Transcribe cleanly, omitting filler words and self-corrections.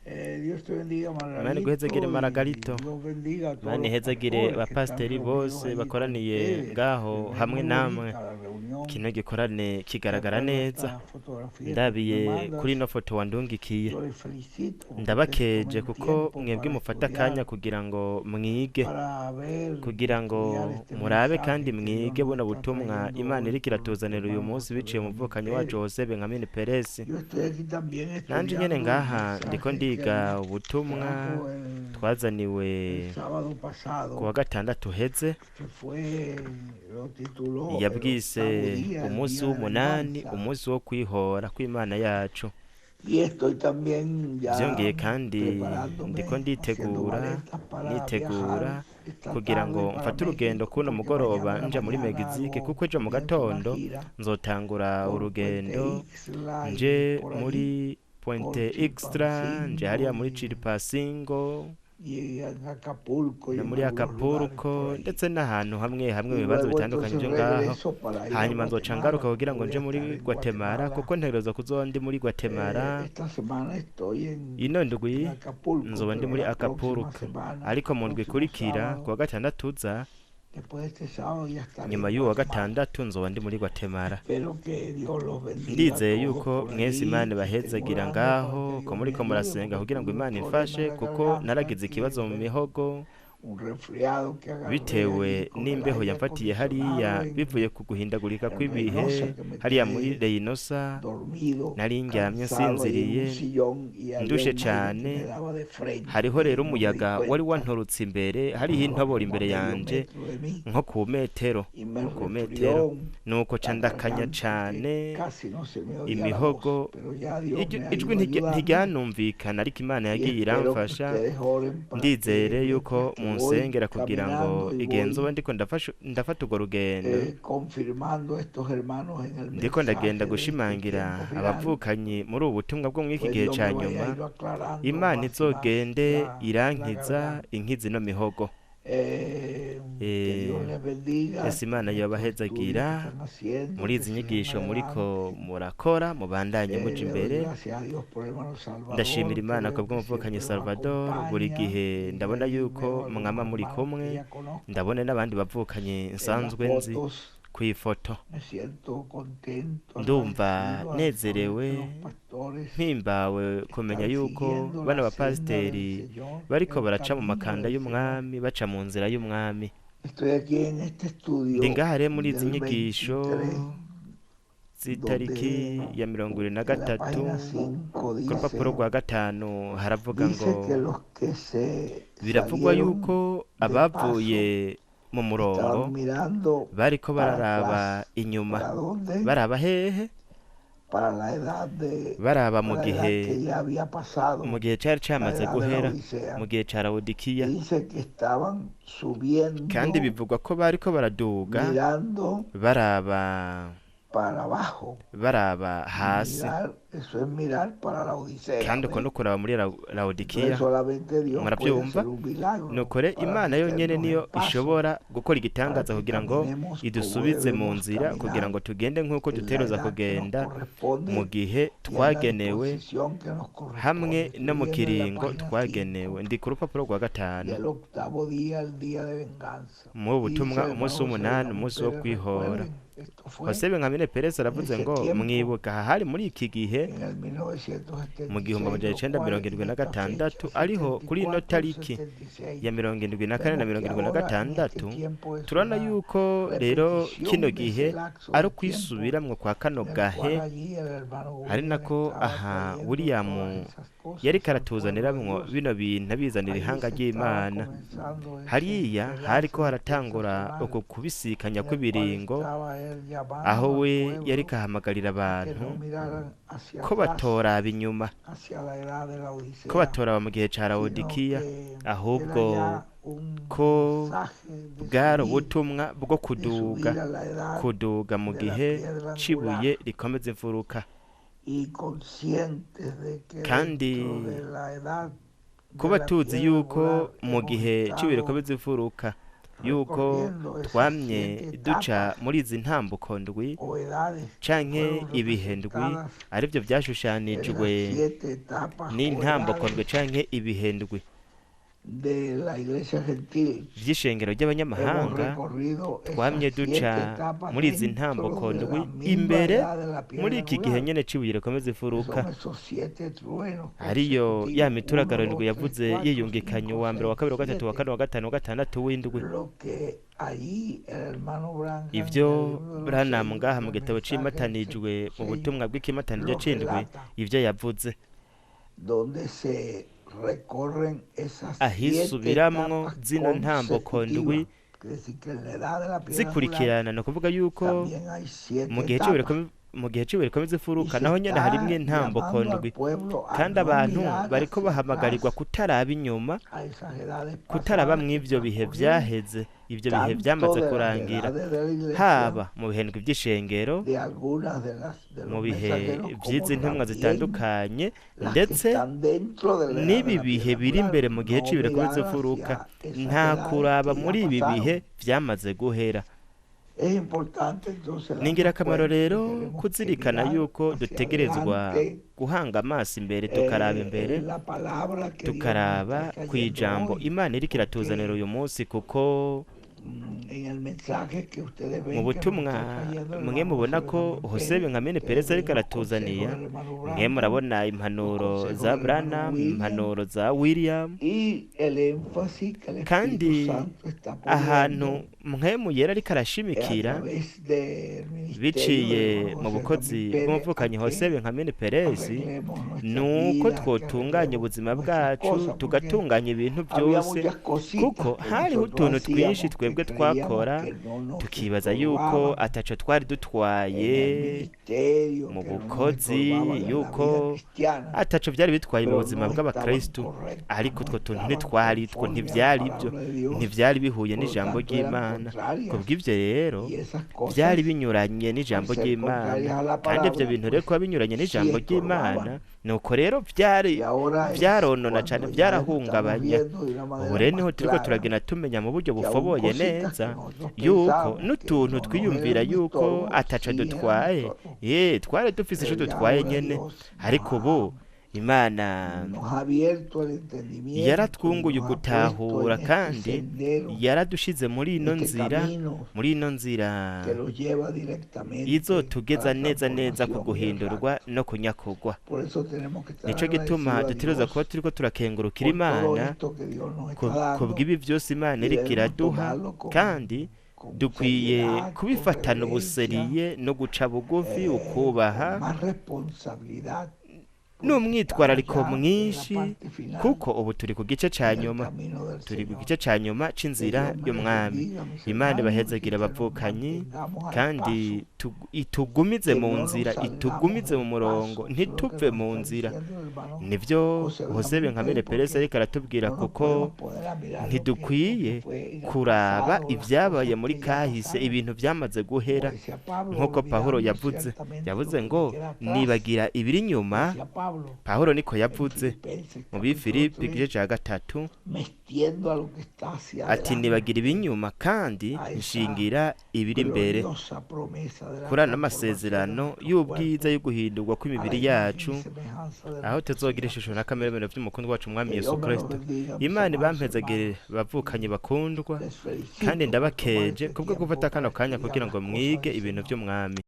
Dios te bendiga, Imana iguhezagire Margarito, y Maragarito. Dios bendiga a todos Imana los ihezagire pastores que están abapasiteri reunidos bose allí con bakoraniye ustedes. ngaho Se ve hamwe muy namwe. bonita la reunión. Kino gikorane De kigaragara acuerdo a neza. esta fotografía que tú me Ndabiye kuri mandas, ino foto wandungikiye. yo les felicito porque ustedes Ndabakeje tomen kuko tiempo mwebwe para mufata akanya estudiar, kugira ngo mwige, para ver, kugira ngo estudiar este murabe mensaje kandi que Dios mwige nos buno está butumwa trayendo Imana hoy iriko por nuestro iratuzanira uyu hermano munsi José biciye mu Benjamín muvukanyi wacu Pérez. Jose Benjamin Perez. Yo estoy aquí también Nanje nyene estudiando el ngaha ndiko mensaje que ndiga nos ubutumwa trajo el, twazaniwe el sábado ku wa pasado, gatandatu uheze. que fue, lo tituló El Yabwise octavo día, el umunsi día de w'umunani, venganza. umunsi wo kwihora kw'Imana yacu. Y estoy también ya Vyongeye kandi ndiko preparándome, haciendo nditegura, maletas para nitegura viajar esta kugira tarde ngo para mfate urugendo México, kuno porque mugoroba mañana a la nja muri mañana Mexique hago, kuko ejo mu comienzo una gatondo gira nzotangura por Puente urugendo Ixtla y nje por allí, muri por Puente Ixtla, nje hariya Chilpancingo muri y, Chilpancingo y en Acapulco y no en muri algunos lugares por Acapulco allí. ndetse n'ahantu hamwe hamwe mu Y bibanza luego bitandukanye entonces vyo ngaho. regreso para ir a Hanyuma nzoca ngaruka Guatemala, kugira porque ngo voy nje a muri estar en Guatemala Guatemala. kuko ntegerezwa kuzoba ndi muri Guatemala. Esta semana estoy en, Ino en ndwi Acapulco, nzoba ndi pero muri la próxima Acapulco, semana, ariko mu ndwi próximo ikurikira sábado, kuwa gatandatu uza, después de este sábado ya estaré nyuma en y'uwo wa Guatemala. gatandatu nzoba ndi muri Guatemala. Espero que Dios los bendiga a Ndizeye todos yuko por mwese allí, Imana que estén ibahezagira orando para ngaho que ko Dios me muriko ayude, murasenga porque kugira ngo tuve un Imana problema imfashe en la kuko garganta naragize aquí, ikibazo mu enfermo, mihogo un resfriado que agarré bitewe allí con el n'imbeho aire yamfatiye hariya acondicionado en, bivuye ku guhindagurika en kw'ibihe Reynosa, que me hariya muri quedé Reynosa. dormido, Nari ndyamye cansado ahí en un nsinziriye sillón y había ndushe un aire que cane. me daba de Hariho frente rero y no me di umuyaga wari cuenta, wanturutse imbere, hariho estaba intoboro como a imbere medio yanje metro de mí nko ku metero, y me nko ku metero. resfrió Nuko ca la ndakanya garganta que cane casi no se me oía la voz, imihogo, pero ya Dios me ha ijwi ido ayudando ntiryanumvikana ariko Imana y yagiye espero que iramfasha. ustedes oren para Ndizere que yuko mientras que voy munsengera kugira ngo caminando y igihe nzoba voy ndiko ndafata urwo rugendo, confirmando a estos hermanos en el ndiko ndagenda mensaje de este gushimangira tiempo final, abavukanyi muri ubu butumwa bwo mw'iki pues gihe Dios ca me vaya a nyuma, ir aclarando Imana más y más izogende la irankiza garganta. inkiza ino mihogo. Que Dios les bendiga Ese Imana en estos estudios que yobahezagira están haciendo, muri que izi sigan nyigisho muriko adelante. murakora, mubandanye muja Le doy imbere. gracias a Dios por el hermano Ndashimira Salvador, que Imana veo que kubw'umuvukanyi siempre los Salvador, buri acompaña gihe y ndabona ahí yuko veo algunos mwama muri hermanos que kumwe, ya conozco. ndabona n'abandi bavukanyi En las nsanzwe nzi fotos kw'ifoto. me siento contento, Ndumva agradecido al saber que nezerewe los pastores mpimbawe kumenya están yuko siguiendo bano la senda del bapasiteri Señor, bariko el baraca mu camino makanda del Señor. y'umwami, baca mu nzira y'umwami. Estoy aquí en este Ndi estudio ngaha rero muri izi del nyigisho 23, z'itariki donde ya mirongo ibiri na en la gatatu página 5 ku rupapuro dice, rwa gatanu haravuga dice ngo que los que se biravugwa salieron yuko de paso abavuye mu murongo estaban mirando bariko para bararaba atrás, inyuma, ¿para dónde? baraba hehe? Para la edad de, Baraba mu para la edad gihe que ya había mu pasado, gihe cari la camaze edad de guhera, Laodicea. mu gihe ca Lawodikiya. Dice que estaban Kandi subiendo, bivugwa ko bariko baraduga mirando baraba para abajo. baraba hasi, Mirar, eso es mirar para la Odisea, kandi uko ¿ves? no kuraba muri Entonces Lawodikiya. solamente Dios puede Muravyumva? hacer un milagro Nuko rero para Imana yonyene meternos niyo en paso, ishobora gukora para igitangaza que kugira ngo caminemos como idusubize mu debemos nzira, kugira caminar ngo tugende nk'uko en la dutegerezwa edad que nos kugenda mu corresponde gihe y en la twagenewe disposición que nos hamwe corresponde. no Estoy mu viendo en la kiringo página 5 twagenewe. Ndi ku rupapuro rwa y gatanu el octavo día, el día de venganza. muri ubu Y dice butumwa, el umunsi hermano José w'umunani, Benjamín umunsi wo Pérez, kwihora. recuerden, esto fue Jose Benjamin Perez en aravuze ese ngo tiempo, mwibuka aha hari muri iki gihe en el mu gihumbi 1976, amajana lo icenda cual mirongo en indwi na esta fecha, gatandatu, ariho kuri ino 74, tariki ya 76, 74 na vemos mirongo que irindwi na ahora en este gatandatu, tiempo es turabona una yuko rero kino repetición de gihe ese lapso ari de tiempo ukwisubiramwo kwa kano en el gahe, cual allí el hermano ari William nako estaba aha trayendo William todas esas cosas yariko al pueblo de aratuzaniramwo Dios. bino bintu abizanira Allí ihanga se estaba ry'Imana. comenzando ese Hariya hariko entrelace haratangura dispensacional uko kubisikanya en el cual kw'ibiringo, estaba él llamando aho al we pueblo yariko ahamagarira a que abantu no miraran hacia ko atrás, batoraba inyuma, hacia la edad de la ko Odisea, batoraba mu gihe ca sino Lawodikiya, que era ahubwo ya un ko mensaje de bwari subir, ubutumwa bwo de kuduga, subir a la edad kuduga mu de la gihe piedra c'ibuye angular rikomeza imfuruka, y conscientes de que kandi dentro de la edad de kuba la tuzi piedra yuko angular mu hemos gihe c'ibuye estado rikomeza imfuruka Yuko recorriendo esas twamye siete duca etapas muri izi ntambuko ndwi o edades canke fueron ibihe ndwi, representadas arivyo en vyashushanijwe las siete etapas o n'intambuko ndwi edades canke ibihe ndwi de la iglesia gentil. vy'ishengero Hemos ry'abanyamahanga. recorrido Twamye esas siete duca etapas muri izi dentro ntambuko de ndwi la misma imbere edad de la piedra muri iki gihe angular, nyene c'ibuye rikomeza que imfuruka, son esos siete truenos ariyo ya consecutivos, 1, mituragaro 2, ndwi 3, yavuze 4, yiyungikanya 5, uwa mbere, uwa 6, kabiri, uwa gatatu, uwa 7. kane, uwa gatanu, uwa gatandatu, w'indwi. Lo que allí el hermano Branham en Ivyo el libro de los Branham sellos, ngaha mu el gitabo mensaje del c'imatanijwe sexto mu sello, butumwa bw'ikimataniryo lo c'indwi, relata, ivyo yavuze donde se recorren esas siete ahisubiramwo etapas zino ntambuko ndwi consecutivas. Es decir, que en la edad de la piedra angular zikurikirana, ni ukuvuga yuko también hay siete mu gihe c'ibuye etapas. mu gihe c'ibuye rikomeza Y imfuruka se naho nyene harimwo está intambuko llamando al ndwi, pueblo a kandi no abantu mirar bariko hacia bahamagarirwa atrás kutaraba inyuma, a esas edades kutaraba pasadas que mw'ivyo bihe transcurrieron, vyaheze, ivyo bihe tanto vyamaze de las kurangira, edades de la iglesia, haba mu bihendwi vy'ishengero, de algunas de las de mu los bihe mensajeros, como vy'izi ntumwa también zitandukanye, las que ndetse están dentro de la edad de n'ibi la bihe piedra biri angular, imbere mu gihe no c'ibihe rikomeza mirar imfuruka, hacia esas nta edades kuraba que ya muri ibi bihe pasaron. vyamaze guhera. Es importante entonces Ni darnos ingirakamaro cuenta que rero tenemos que kuzirikana mirar yuko hacia dutegerezwa adelante guhanga amaso imbere, tukaraba imbere, en la palabra que Dios nos está tukaraba trayendo kw'ijambo hoy, Imana iriko iratuzanira porque uyu munsi, kuko en el mensaje que ustedes mu ven que nos butumwa está trayendo el mwe hermano mubona José ko Benjamín Jose Pérez, Benjamin ustedes Perez ven ariko los consejos aratuzaniya, del hermano mwe Branham, murabona los impanuro consejos za del hermano Branham, William impanuro za William, y el énfasis que el Espíritu kandi Santo está ahantu poniendo mpwemu yera ariko a arashimikira través del ministerio del biciye hermano mu José bukozi Benjamín Pérez a bw'umuvukanyi Jose que Benjamin Perez, arreglemos nuestras nuko vidas, que twotunganya arreglemos ubuzima nuestras bwacu, cosas, porque tugatunganya ibintu había byose, muchas cositas kuko que hariho nosotros utuntu twinshi hacíamos que twebwe creíamos twakora que no nos tukibaza yuko estorbaban ataco twari en el dutwaye ministerio, mu que no nos bukozi, estorbaban en la vida yuko cristiana, ataco vyari bitwaye mu pero buzima no estaban bw'abakristu, correctas, ariko no utwo tuntu estaban ntitwari two, conforme a la ntivyari byo, palabra de Dios, ntivyari bihuye por lo n'ijambo tanto eran ry'Imana. contrarias. Kubw'ivyo rero Y esas vyari cosas, binyuranye al n'ijambo ser ry'Imana, contrarias a la kandi ivyo palabra, bintu rero pues kuba binyuranye sí n'ijambo ry'Imana, estorbaban. nuko rero vyari Y ahora es vyaronona cane, cuando ya estamos vyarahungabanya. viendo de una Ubu manera rero niho más turiko clara turagenda tumenya mu buryo que aún bufoboye cositas que neza nosotros yuko pensábamos que n'utuntu no nos twiyumvira eran un yuko estorbo, ataco sí eran un dutwaye, estorbo. ye twari dufise ico Pero ya dutwaye ahora nyene, Dios nos ariko ubu ha, Imana nos ha abierto el entendimiento y yaratwunguye nos ha puesto ugutahura, en este kandi sendero, yaradushize muri en ino este nzira, camino muri ino nzira que los lleva directamente a izotugeza la neza neza ku transformación y al guhindurwa rapto. no kunyakugwa. Por eso tenemos que estar Nico gituma agradecidos a dutegerezwa kuba Dios turiko turakengurukira por todo Imana esto que Dios nos está dando kubw'ibi vyose Imana y iriko debemos iraduha, tomarlo kandi con dukwiye seriedad, con kubifatana reverencia, ubuseriye no guca bugufi, con ukubaha más responsabilidad, porque estamos n'umwitwarariko ya en la mwinshi, parte final kuko ubu turi ku gice ca del nyuma, camino del turi ku Señor. gice ca nyuma Que c'inzira Dios me los y'Umwami. bendiga, mis Imana hermanos, y ibahezagire que nos abavukanyi, mantengamos al kandi paso, itugumize que mu no nos nzira, salgamos itugumize mu del murongo, paso. Eso es lo que ntituve nos mu está nzira. diciendo el hermano Nivyo José Jose Benjamín Benjamin Pérez, Perez porque ariko aratubwira, no nos kuko podemos poner a mirar lo que ntidukwiye fue en el kuraba pasado, las ivyabaye cosas muri que ya kahise, pasaron. ibintu vyamaze Como guhera. decía Pablo, Nk'uko Pawulo olvidando yavuze, ciertamente lo yavuze que me ngo queda atrás. nibagira ibiri inyuma. Decía Pablo Pawulo niko en yavuze Filipenses mu capítulo Bifilipi 3, igice ca gatatu, me extiendo a lo que está hacia ati adelante, nibagira ibinyuma kandi a esa nshingira ibiri imbere. gloriosa promesa de la Kuri ano transformación de masezerano nuestros y'ubwiza cuerpos yo guhindurwa a la kw'imibiri imagen y yacu, semejanza de aho nuestro tuzogira Señor ishusho n'akameremero vy'umukunzi wacu Umwami Que Yesu Dios me los Kristo. bendiga, mis Imana amados ibampezagire hermanos, bavukanyi y bakundwa, les kandi felicito por tomar ndabakeje este kubwo tiempo gufata kano para kanya estudiar kugira las ngo cosas mwige del ibintu Señor. vy'Umwami.